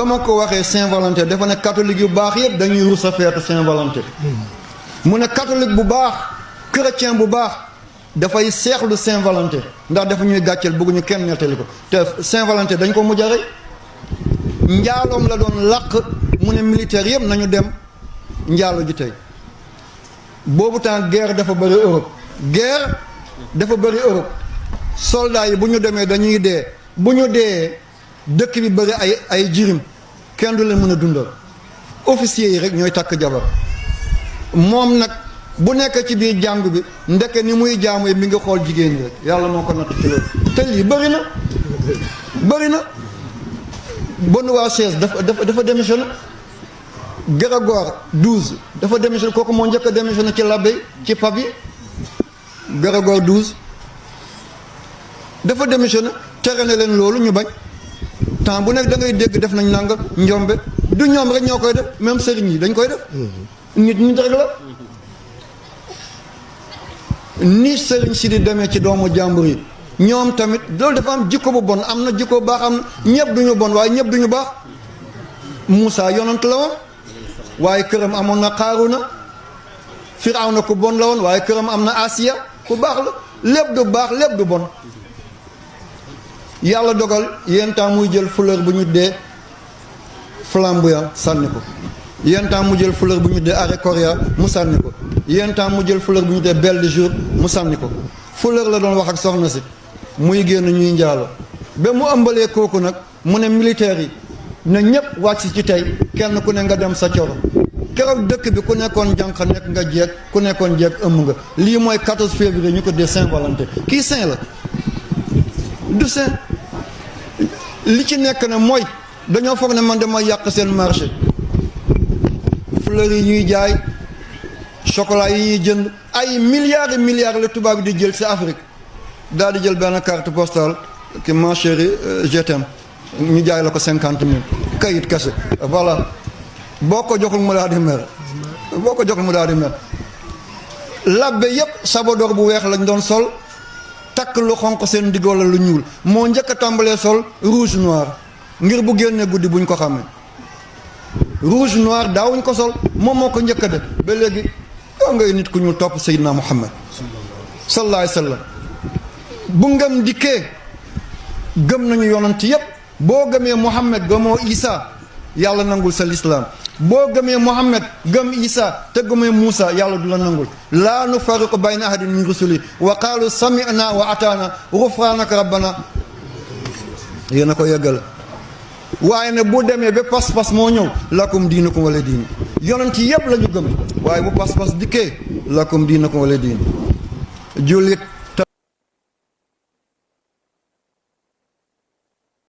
ma ko waxee Saint-Valentin dafa ne catholique yu baax yëpp dañuy rus a feetu Saint-Valentin mu ne catholique bu baax chrétien bu baax dafay seexlu Saint-Valentin ndax dafa ñuy gàcceel bëgguñu kenn nettali ko te Saint-Valentin dañ ko mujj a rey njaaloom la doon làq mu ne militaire yëpp nañu dem njaalo ji tey boobu temps guerre dafa bëri Europe guerre dafa bëri Europe soldats yi bu ñu demee dañuy dee bu ñu dee dëkk bi bëri ay jirim kenn du leen mën a dundal officiers yi rek ñooy takk jabar moom nag bu nekk ci biir jàng bi ndeke ni muy jaamu mi ngi xool jigéen ñi rek yàlla moo ko natt ci loolu te lii bëri na Benoît XVI dafa démissionné Grégoire XII dafa démissionné kooku moo njëkk a démissionné ci l'abbé ci pape yi Grégoire XII dafa démissionné tere na leen loolu ñu bañ temps bu nekk da ngay dégg def nañ nanga njombe du ñoom rek ñoo koy def même sëriñ yi dañ koy def nit rek la ni sëriñ si di demee ci doomu jàmbur yi ñoom tamit loolu dafa am jikko bu bon am na jikko baax am na ñëpp duñu bon waaye ñëpp duñu baax Moussa yonant la woon waaye këram amoon na Xaaruna Firawna ku bon la woon waaye këram am na Asiya ku baax la lépp du baax lépp du bon yàlla dogal yenn temps muy jël fleur bu ñu dee flamboyant sànni ko yenn temps mu jël fleur bu ñu dee arécoria mu sànni ko yenn temps mu jël fleur bu ñu dee belle de jour mu sànni ko fleur la doon wax ak soxna si muy génn ñuy njaalo ba mu ëmbalee kooku nag mu ne militaire yi na ñépp wàcc ci tey kenn ku ne nga dem sa coro keroog dëkk bi ku nekkoon jànq nekk nga jeeg ku nekkoon jeeg ëmb nga lii mooy 14 février ñu ko dee Saint-Valentin kii saint la du saint li ci nekk na mooy dañoo foog ne man dama yàq seen marché fleurs yi ñuy jaay chocolat yi ñuy jënd ay milliards la tubaab bi di jël ci Afrique daal di jël benn carte postale ki ma chérie je t'aime ñu jaay la ko 50 000 kayit kese voilà boo ko joxul mu daal di mer labbe yépp sabadoor bu weex lañ doon sol takk lu xonq seen digg wala lu ñuul moo njëkk a tàmbalee sol rouge noir ngir bu génnee guddi buñ ko xamee rouge noir daawuñ ko sol moom moo ko njëkk a def ba léegi doo ngay nit ku ñu topp Seydina Muhammad sallallahu alayhi wa sallam bu ngëm dikkee gëm nañu yonent yépp boo gëmee Muhammad gëmoo Isa yàlla nangul sa lislaam boo gëmee Muhammad gëm Isa te gëmee Muusa yàlla du la nangul laa nufarriqu bayna ahadin min rusuli wa qaalu sami'na wa ataana ghufraanaka rabbana yéen a ko yeggal waaye ne bu demee ba pas-pas moo ñëw lakum diinukum wala diin yonent yépp la ñu gëm waaye bu pas-pas dikkee lakum diinukum wala diin jullit